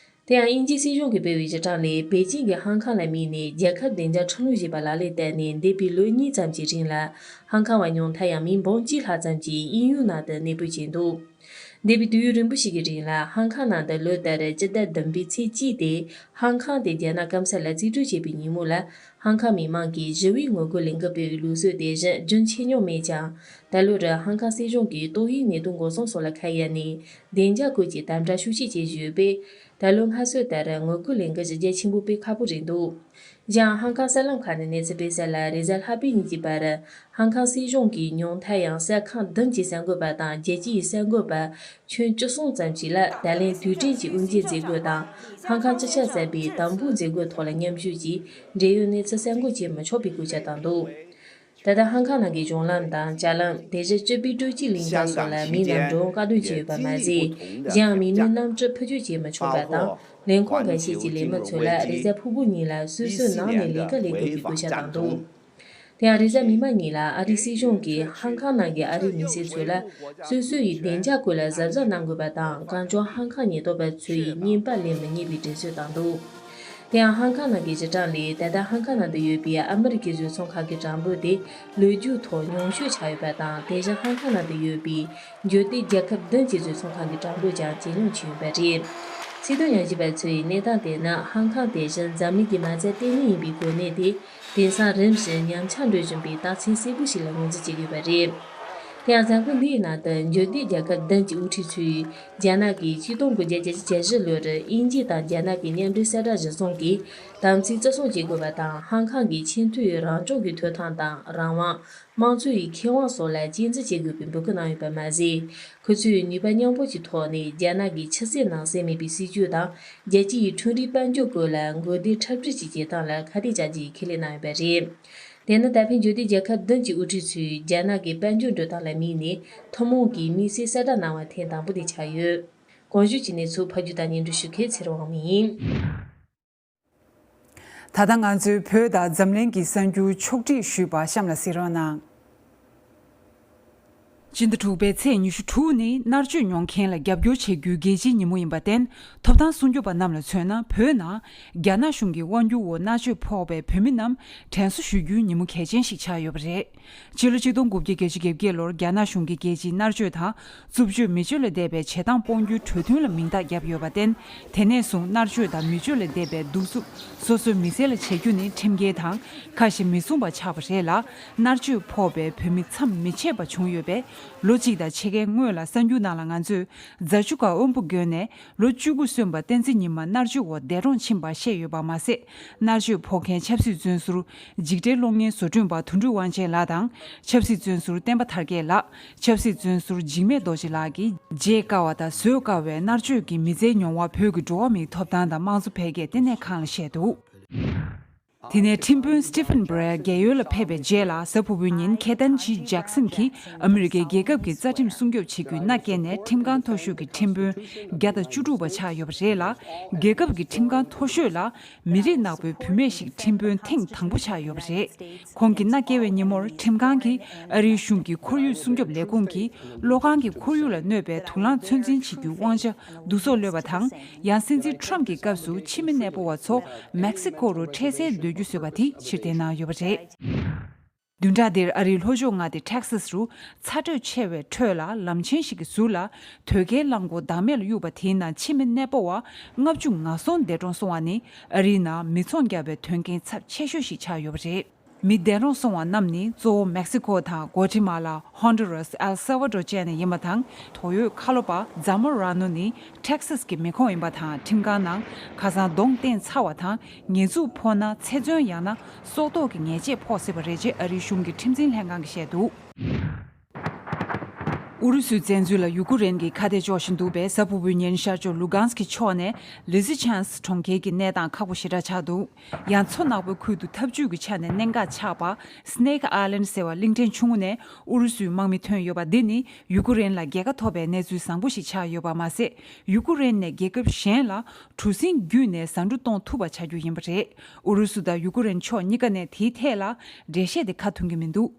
དེ་ཡང་དབྱིན་ཇིའི་སྲིད་གཞུང་གིས་སྤེལ་བའི་ཞིབ་ཕྲ་ལས། པེ་ཅིང་གིས་ཧང་ཀང་ལ་དམིགས་ནས་རྒྱལ་ཁབ་བདེ་འཇགས་ཁྲིམས་ལུགས་ཞེས་པ་ལག་ལེན་བསྟར་ནས། འདས་པའི་ལོ་གཉིས་ཙམ་གྱི་རིང་ལ། ཧང་ཀང་བ་ཉུང་མཐའ་ཡང་མི་འབུམ་གཅིག་ལྷག་ཙམ་གྱིས་དབྱིན་ཡུལ་ནང་དུ་གནས་སྤོས་བྱས་འདུག་འདས་པའི་དུས་ཡུན་རིང་པོ་ཞིག་གི་རིང་ལ། ཧང་ཀང་ནང་དུ་ལོ་ལྟར་སྤྱི་ཟླ་བདུན་པའི་ཚེས་གཅིག་སྟེ། ཧང་ཀང་དེ་རྒྱ་ནག་སྐམ་ས་ལ་རྩིས་སྤྲོད་བྱས་པའི་ཉིན་མོ་ལ། ཧང་ཀང་མི་མང་གིས་ཞི་བའི་ངོ་རྒོལ་ལས་འགུལ་སྤེལ་བའི་ལུགས་སྲོལ་དེ་བཞིན་རྒྱུན་ཆད་མྱོང་མེད་ཀྱང་། ད་ལོར་ཧང་ཀང་སྲིད་གཞུང་གིས་ཏོག་དབྱིབས་ནད་དུག་འགོག་སྲུང་སོགས་ལ་ཁ་གཡར་ནས། བདེ་འཇགས་སྐོར་གྱི་དམ་དྲག་ཤུགས་ཆེ་བྱེད་བཞིན་ཡོད་པས། ད་ལོའི་སྔར་སྲོལ་ལྟར་ངོ་རྒོལ་ལས་འགུལ་གཞི་རྒྱ་ཆེན་པོ་སྤེལ་ཁག་པོ་རེད་འདུག་གཞན་ཡང་ཧང་ཀང་གསར་ལམ་ཁག་ནས་གནས་ཚུལ་སྤེལ་གསལ་ལ། རེས་གཟའ་ལྷག་པའི་ཉིན་གྱི་བར། ཧང་ཀང་སྲིད་གཞུང་གིས་ཉུང་མཐའ་ཡང་གསར་ཁང་བདུན་གྱི་གསར་འགོད་པ་དང་རྒྱལ་སྤྱིའི་གསར་འགོད་པ་ཁྱོན་བཅུ་གསུམ་ཙམ་ཞིག་ལ། ད་ལན་དུས་དྲན་གྱི་དབུ་འབྱེད་མཛད་སྒོ་དང་། ཧང་ཀང་སྤྱི་ཁྱབ་གསར་པའི་དམ་འབུལ་མཛད་སྒོའི་ཐོག་ལ་མཉམ་ཞུགས་ཀྱིས། འབྲེལ་ཡོད་གནས་ཚུལ་གསར་འགོད་བྱེད་མི་ཆོག་པའི་སྐུལ་ལྕག་བཏང་འདུག་ད་ལྟ་ཧང་ཀང་ནང་གི་གཞུང་ལམ་དང་ལྕགས་ལམ། དེ་བཞིན་སྤྱི་པའི་སྤྲོ་སྐྱིད་གླིང་ག་སོགས་ལ་མིའི་རྣམ་གྲངས་བཀག་སྡོམ་བྱས་ཡོད་པ་མ་ཟད། གཞན་ཡང་མི་མེད་གནམ་གྲུ་འཕུར་སྐྱོད་བྱེད་མི་ཆོག་པ་དང་། ལས་ཁུངས་འགའ་ཤས་ཀྱི་ལས་མི་ཚོ་ལ་རེས་གཟའ་ཕུར་བུ་ཉིན་ལ་སོ་སོའི་ནང་ནས་ལས་ཀ་ལས་དགོས་པའི་བཀོད་ཁྱབ་བཏང་འདུག་དེ་ཡང་རེས་གཟའ་མིག་དམར་ཉིན་ལ་ཨ་རིའི་སྲིད་གཞུང་གིས་ཧང་ཀང་ནང་གི་ཨ་རིའི་མི་སེར་ཚོ་ལ་སོ་སོ་ཡི་བདེ་འཇགས་སྐོར་ལ་གཟབ་གཟབ་གནང་དགོས་པ་དང་། གང་བྱུང་ཧང་ཀང་ཉེན་རྟོག་པ་ཚོ་ཡི་རྔན་པ་ལེན་མི་ཉན་པའི་དྲན་གསོ་བཏང་འདུག་དེ་ཡང་ཧང་ཀང་ནང་གི་གཞི་གྲངས་ལས། ད་ལྟ་ཧང་ཀང་ནང་དུ་ཡོད་པའི་ཨ་མི་རི་ཀའི་བཟོ་ཚོང་ཁང་གི་གྲངས་འབོར་དེ་ལོ་རྒྱུས་ཐོག་ཉུང་ཤོས་ཆགས་ཡོད་པ་དང་། དེ་བཞིན་ཧང་ཀང་ནང་དུ་ཡོད་པའི་འབྱོར་ལྡན་རྒྱལ་ཁབ་བདུན་གྱི་བཟོ་ཚོང་ཁང་གི་གྲངས་འབོར་ཀྱང་ཇེ་ཉུང་ཕྱིན་ཡོད་པ་རེད། སྲིད་དོན་ཉམས་ཞིབ་པ་ཚོ་ཡིས་གནས་སྟངས་དེ་ནི་ཧང་ཀང་དེ་བཞིན་འཛམ་གླིང་གི་མ་རྩ་ལྟེ་གནས་ཡིན་པའི་གོ་གནས་དེ། དེང་སང་རིམ་བཞིན་ཉམས་ཆག་འགྲོ་བཞིན་པའི་རྟགས་མཚན་གསལ་པོ་ཞིག་ལ་ངོས་འཛིན་བྱེད་ཀྱི་ཡོད་པ་རེད། དེ་ཡང་གཟའ་འཁོར་འདིའི་ནང་དུ་འབྱོར་ལྡན་རྒྱལ་ཁབ་བདུན་གྱི་དབུ་ཁྲིད་ཚོས་རྒྱ་ནག་གིས་ཆིག་སྟོང་དགུ་བརྒྱ་བརྒྱད་ཅུ་གྱ་བཞི་ལོར་དབྱིན་ཇི་དང་རྒྱ་ནག་གི་མཉམ་འབྲེལ་གསལ་བསྒྲགས་གཞིར་བཟུང་གིས་དམ་ཚིག་བརྩི་སྲུང་བྱེད་དགོས་པ་དང་། ཧང་ཀང་གི་ཆེས་མཐོའི་རང་སྐྱོང་གི་ཐོབ་ཐང་དང་རང་དབང་། དམངས་གཙོ་ཡི་ཁེ་དབང་སོགས་ལ་གཅེས་འཛིན་བྱེད་དགོས་པའི་འབོད་སྐུལ་གནང་ཡོད་པ་མ་ཟད། ཁོ་ཚོས་ནུས་པ་མཉམ་སྤུངས་ཀྱི་ཐོག་ནས་རྒྱ་ནག་གི་ཕྱི་གསལ་ནང་གསལ་མེད་པའི་སྲིད་ཇུས་དང་རྒྱལ་སྤྱི་ཡི་ཁྲིམས་རའི་དཔལ་འབྱོར་སྐོར་ལ་མགོ་བདེ་འཁྲབ་ཁྲིད་ཀྱི་བྱེད་སྟངས་ལ་ཁ་གཏད་བཅག་རྒྱུའི་ཁས་ལེན་གནང་ཡོད་པ་རེད། དེ་ནི་ད་ཕན་འབྱོར་ལྡན་རྒྱལ་ཁབ་བདུན་གྱི་དབུ་ཁྲིད་ཚོས་རྒྱ་ནག་གི་དཔལ་འབྱོར་འགྲོ་སྟངས་ལ་དམིགས་ནས་ཐུན་མོང་གི་དམིགས་བསལ་གསལ་བསྒྲགས་གནང་བ་ཐེངས་དང་པོ་དེ་ཆགས་ཡོད། གོང་ཞུས་ཀྱི་གནས་ཚུལ་ཕབ་སྒྱུར་དང་སྙན་སྒྲོན་ཞུ་མཁན་ཚེ་རིང་དབང་མོ་ཡིན། ད་ལྟ་ང་ཚོའི་བོད་དང་འཛམ་གླིང་གི་གསར་འགྱུར་ཕྱོགས་བསྒྲིགས་ཞུས་པ་གཤམ་ལ་གཟིགས་རོགས་གནང་། སྤྱི་ཟླ་དྲུག་པའི་ཚེས་ཉི་ཤུ་དྲུག་ནི་མནར་གཅོད་མྱོང་མཁན་ལ་རྒྱབ་སྐྱོར་བྱེད་རྒྱུའི་རྒྱལ་སྤྱིའི་ཉིན་མོ་ཡིན་པར་བརྟེན། ཐོབ་ཐང་སྲུང་སྐྱོབ་པ་རྣམས་ལ་མཚོན་ན། བོད་ནང་རྒྱ་ནག་གཞུང་གི་དབང་སྒྱུར་འོག་མནར་གཅོད་ཕོག་པའི་བོད་མི་རྣམས་དྲན་གསོ་ཞུ་རྒྱུའི་ཉིན་མོ་གལ་ཆེན་ཞིག་ཆགས་ཡོད་པ་རེད། ཕྱི་ལོ་ཆིག་སྟོང་དགུ་བརྒྱ་བརྒྱད་ཅུ་གྱ་བརྒྱད་ལོར་རྒྱ་ནག་གཞུང་གིས་རྒྱལ་སྤྱིའི་མནར་གཅོད་དང་། རྩུབ་སྤྱོད་མི་སྤྱོད་ལས་འདས་པའི་བྱེད་སྟངས་སྤོང་རྒྱུའི་གྲོས་མཐུན་ལ་མིང་རྟགས་བརྒྱབ་ཡོད་པར་བརྟེན། དེ་ནས་བཟུང་མནར་གཅོད་དང་མི་སྤྱོད་ལས་འདས་པའི་གདུག་རྩུབ་སོ་སོའི་མི་ཚེ་ལ་བྱེད་རྒྱུ་ནི་ཁྲིམས་འགལ་དང་ཁ་ཞེ་མི་གསུང་པ་ཆགས་པ་རེད་ལ། མནར་གཅོད་ཕོག་པའི་བོད་མི་མཚམས་མི་ཆད་པ་བྱུང་ཡོད་པས། ལོ་གཅིག་དང་ཕྱེད་ཀའི་སྔོན་ལ་གསར་འགྱུར་ནང་ལ་ང་ཚོས་རྫ་ཆུ་ཁ་དབོན་པོ་དགོན་ནས་ལོ་བཅུ་དགུ་སོན་པ་བསྟན་འཛིན་ཉི་མ་མནར་གཅོད་འོག་འདས་གྲོངས་ཕྱིན་པ་བཤད་ཡོད་པ་མ་ཟད། མནར་གཅོད་ཕོག་མཁན་ཆབ་སྲིད་བཙོན་ཟུར་འཇིགས་བྲལ་གློག་བརྙན་བཟོ་སྐྲུན་པ་དོན་གྲུབ་དབང་ཆེན་ལགས་དང་། ཆབ་སྲིད་བཙོན་ཟུར་བསྟན་པ་དར་རྒྱས་ལགས། ཆབ་སྲིད་བཙོན་ཟུར་འཇིགས་མེད་རྡོ་རྗེ་ལགས་ཀྱིས་བརྗེད་དཀའ་བ་དང་བཟོད་དཀའ་བའི་མནར་གཅོད་ཀྱི་མི་ཚེའི་མྱོང་བ་བོད་ཀྱི་འགྲོ་བ་མིའི་ཐོབ་ཐང་དང་དམངས་གཙོ་འཕེལ་རྒྱས་ལྟེ་གནས་ཁང་ལ་བཤད་འདུག་དེ་ནས་ཁྲིམས་དཔོན་Stephen Breyer་རྒས་ཡོལ་ལ་ཕེབས་པའི་རྗེས་ལ། གཟའ་ཕུར་བུའི་ཉིན་ཁེ་ཏན་ཇི་ཇེག་སན་གྱིས་ཨ་མི་རི་ཀའི་རྒྱལ་ཁབ་ཀྱི་རྩ་ཁྲིམས་སྲུང་སྐྱོབ་བྱེད་རྒྱུའི་མནའ་བསྐྱལ་ནས། ཁྲིམས་ཁང་མཐོ་ཤོས་ཀྱི་ཁྲིམས་དཔོན་བརྒྱ་དང་བཅུ་དྲུག་པ་ཆགས་ཡོད་པ་རེད་ལ། རྒྱལ་ཁབ་ཀྱི་ཁྲིམས་ཁང་མཐོ་ཤོས་ལ་མི་རིགས་ནག་པོའི་བུད་མེད་ཞིག་ཁྲིམས་དཔོན་ཐེངས་དང་པོ་ཆགས་ཡོད་པ་རེད། ཁོང་གི་མནའ་བསྐྱལ་བའི་ཉིན་མོར་ཁྲིམས་ཁང་གིས་ཨ་རིའི་གཞུང་གི་ཁོར་ཡུག་སྲུང་སྐྱོབ་ལས་ཁུངས་ཀྱིས་བློ་ཁང་གི་ཁོར་ཡུག་ལ་གནོད་པའི་དུག་རླངས་ཚོད་འཛིན་བྱེད་རྒྱུའི་དབང་ཆ་བསྡུ་གསོག་གློད་པ་དང་། ཡང་སྲིད་འཛིན་ཁྲོམ་གྱི་སྐབས་སུ་ཕྱི་མི་གནས་སྤོ་བ་ཚོ་མེག་སི་ཀོ་རུ་འཕྲལ་སེལ་སྡོད་རྒྱུ་བཟོས་པ་དེ་ཕྱིར་འཐེན་གནང་ཡོད་པ་རེད། བདུན་ཕྲག་འདིར་ཨ་རིའི་ལྷོ་ཕྱོགས་མངའ་སྡེ་ཊེག་སཱས་རུ་ཚ་དྲོད་ཆེ་བའི་ཁྲོད་ལ་ལམ་ཆེན་ཞིག་གི་ཟུར་ལ་དོས་སྐྱེལ་རླངས་འཁོར་བདག་མེད་ལ་གཡུགས་པ་དེའི་ནང་ཕྱི་མི་གནས་སྤོ་བ་ལྔ་བཅུ་ང་གསུམ་འདས་གྲོངས་སོང་བ་ནི་ཨ་རིའི་ནང་མི་ཚང་རྒྱག་པའི་དོན་རྐྱེན་ཚབས་ཆེ་ཤོས་ཤིག་ཆགས་ཡོད་པ་རེད། མི་འདས་གྲོངས་སོང་བ་རྣམས་ནི་གཙོ་བོ་མེག་སི་ཀོ་དང་། གོ་ཊི་མ་ལ། ཧོན་ཌུ་རཱས། ཨེལ་སལ་ཝ་ཌོར་བཅས་ནས་ཡིན་པ་དང་། དོགས་ཡོད་ཁ་ལོ་པ་ཛ་མོ་ར་ནོ་ནི་ཊེག་སཱས་ཀྱི་མི་ཁོངས་ཡིན་པ་དང་། ཁྲིམས་ཁང་ནང་ཁ་སང་གདོང་བསྟན་ཚར་བ་དང་། ཉེས་འཛུགས་ཕོག་ན་ཚེ་བཙོན་ཡང་ན་སྲོག་ཐོག་གི་ཉེས་ཆད་ཕོག་སྲིད་པ་རེད་ཅེས་ཨ་རིའི་གཞུང་གི་ཁྲིམས་འཛིན་ལྷན་ཁང་གིས་བཤད་འདུག་ཨུ་རུ་སུའི་བཙན་འཛུལ་ལ་ཡུ་ཀུ་རེན་གྱིས་ཁ་གཏད་གཅོག་བཞིན་འདུག་པས། གཟའ་ཕུར་བུའི་ཉིན་ཤར་ཕྱོགས་ལུ་གྷན་སི་ཀི་ཕྱོགས་ནས་ལི་ཛི་ཆན་སི་གྲོང་ཁྱེར་གྱི་གནས་སྟངས་ཁག་པོ་ཞེ་དྲག་ཆགས་འདུག་ཡང་མཚོ་ནག་པོའི་ཁུལ་དུ་འཐབ་ཇུས་ཀྱི་ཆ་ནས་གནད་འགག་ཆགས་པ། སི་ནེག་ཨའི་ལན་ཟེར་བ་གླིང་ཕྲན་ཆུང་ངུ་ནས་ཨུ་རུ་སུའི་དམག་མི་ཐོན་ཡོད་པ་འདི་ནི་ཡུ་ཀུ་རེན་ལ་རྒྱལ་ཁ་ཐོབ་པའི་གནས་ཚུལ་བཟང་པོ་ཞིག་ཆགས་ཡོད་པ་མ་ཟད། ཡུ་ཀུ་རེན་ནས་རྒྱལ་ཁབ་གཞན་ལ་གྲུ་གཟིངས་བརྒྱུད་ནས་ཟ་འབྲུ་གཏོང་ཐུབ་པ་བྱ་རྒྱུ་ཡིན་པ་རེད། ཨུ་རུ་སུ་དང་ཡུ་ཀུ་རེན་ཕྱོགས་གཉིས་ཀ་ནས་དེའི་ཐད་ལ་འགྲེལ་བཤད་དེ་ཁ་མཐུན་གྱི་མི་འདུག་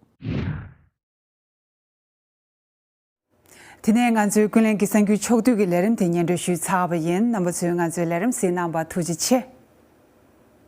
དེ་ནས་ང་ཚོའི་ཀུན་གླེང་གི་གསར་འགྱུར་ཕྱོགས་བསྡུས་ཀྱི་ལས་རིམ་དེ་སྙན་སྒྲོན་ཞུས་ཚར་བ་ཡིན། རྣམ་པ་ཚོས་ང་ཚོའི་ལས་རིམ་གཟིགས་གནང་བར་ཐུགས་རྗེ་ཆེ།